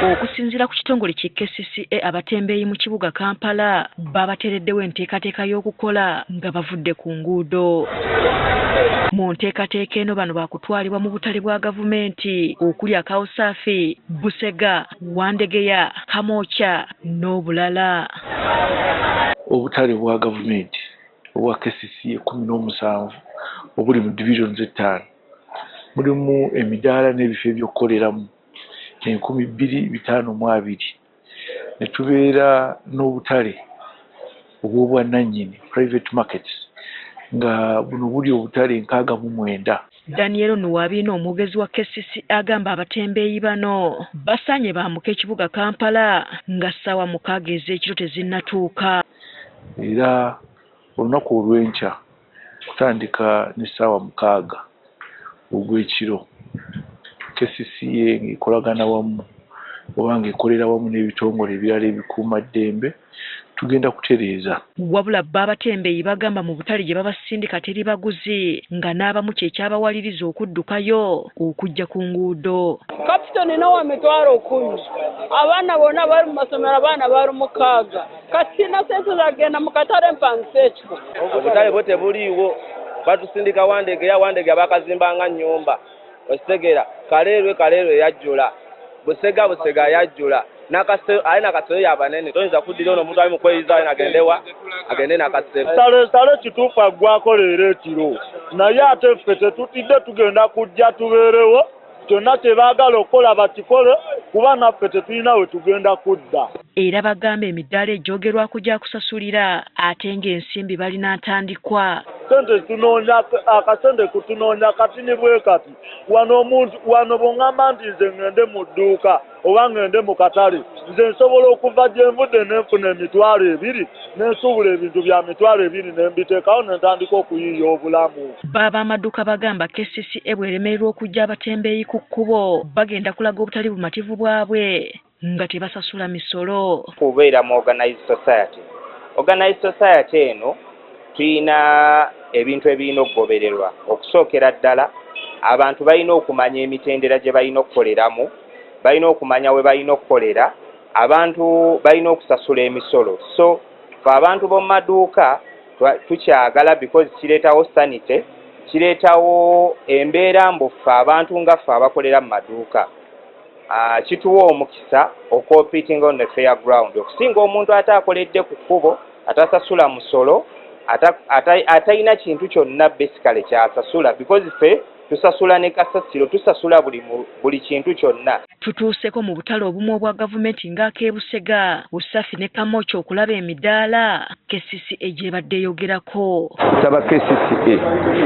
Okusinziira ku kitongole ki KCCA, abatembeeyi mu kibuga Kampala babateereddewo enteekateeka y'okukola nga bavudde ku nguudo. Mu nteekateeka eno, bano baakutwalibwa mu butale bwa gavumenti okuli Akawusaafi, Busega, Wandegeya, Kamwokya n'obulala. Obutale bwa gavumenti obwa KCCA 17 obuli mu divisions ettaano mulimu emidaala n'ebifo ebyokukoleramu 2520, ne tubeera n'obutale obw'obwannannyini, private markets, nga buno buli obutale 69. Daniel Nuwabiina, omwogezi wa KCCA, agamba abatembeeyi bano basaanye bambuke ekibuga Kampala nga ssaawa 6 ez'ekiro tezinnatuuka. Era olunaku olw'enkya kutandika n'essaawa 6 ogw'ekiro, KCCA ng'ekolagana wamu oba ng'ekolera wamu n'ebitongole ebirala ebikuumaddembe, tugenda kutereeza. Wabula bo abatembeeyi bagamba mu butale gye babasindika teri baguzi, nga n'abamu kye kyabawaliriza okuddukayo okujja ku nguudo. Kapito nina wa 100,000, abaana bonna bali mu masomero, abaana bali 6. Kati sina sente zagenda mu katale mpangisa ekifo. Obutale bwo tebuliiwo, batusindika Wandegeya. Wandegeya bakazimbanga nnyumba, okitegeera? Kaleerwe, Kaleerwe yajjula. Busega, Busega yajjula. Aye Nakasero yabanene, toyinza kuddira ono omuntu ali mukweyiza aye nagendewa agende Nakasero. Sale kituufu aggwako leero ekiro, naye ate ffe tetutidde, tugenda kujja tubeerewo. Kyonna kye baagala okukola bakikole, kuba naffe tetulina we tugenda kudda. Era bagamba emidaala egyogerwako gya kusasulira, ate ng'ensimbi balina ntandikwa. Sente tunoonya, akasente kutunoonya kati ni bwe kati wano omuntu wano bw'oŋŋamba nti nze ŋŋende mu dduuka oba ŋŋende mu katale, nze nsobola okuva gye nvudde ne nfuna 20,000, ne nsuubula ebintu bya 20,000, ne mbiteekawo, ne ntandika okuyiiya obulamu. Baaba amaduuka bagamba KCCA bw'eremererwa okuggya abatembeeyi ku kkubo, bagenda kulaga obutali bumativu bwabwe nga tebasasula misolo. Kubeera mu organized society. Organized society eno tuyina ebintu ebirina okugobererwa. Okusookera ddala, abantu balina okumanya emitendera gye balina okukoleramu, balina okumanya we balina okukolera, abantu balina okusasula emisolo. So fe abantu b'omu maduuka tukyagala because kireetawo sanity, kireetawo embeera mbu ffe abantu nga ffe abakolera mu maduuka, kituwa omukisa ocompeting on the fair ground okusinga omuntu ate akoledde ku kkubo, atasasula musolo, atalina kintu kyonna basically kyasasula, because ffe tusasula ne kasasiro, tusasula buli kintu kyonna. Tutuuseko mu butale obumu obwa gavumenti ng'ak'e Busega, Usafi ne Kamwokya okulaba emidaala KCCA gyebadde eyogerako. Saba KCCA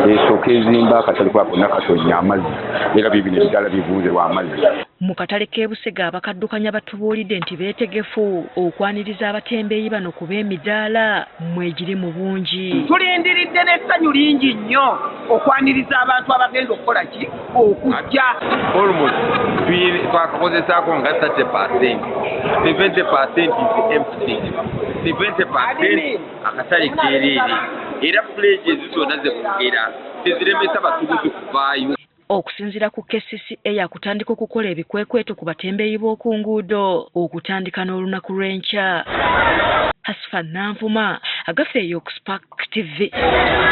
esooka ezimba akatale, kuba konna katonya amazzi, era bibino ebidaala bivunze lw'amazzi. Mu katale k'e Busega, abakaddukanya batubuulidde nti beetegefu okwaniriza abatembeeyi bano kuba emidaala mwegiri mu bungi. Tulindiridde n'essanyu lingi nnyo okwaniriza abantu abagenda okukola ki okujja. Almost twakakozesaako nga 30%, 70% is empty, 70% akatale keereere, era pledge ezo zonna zeboogera teziremesa basuubuzi kuvaayo. Okusinziira ku KCCA, yakutandika okukola ebikwekweto ku batembeeyi b'oku nguudo okutandika n'olunaku lw'enkya. Hasifa Nanvuma, agafeeyo ku Spark TV.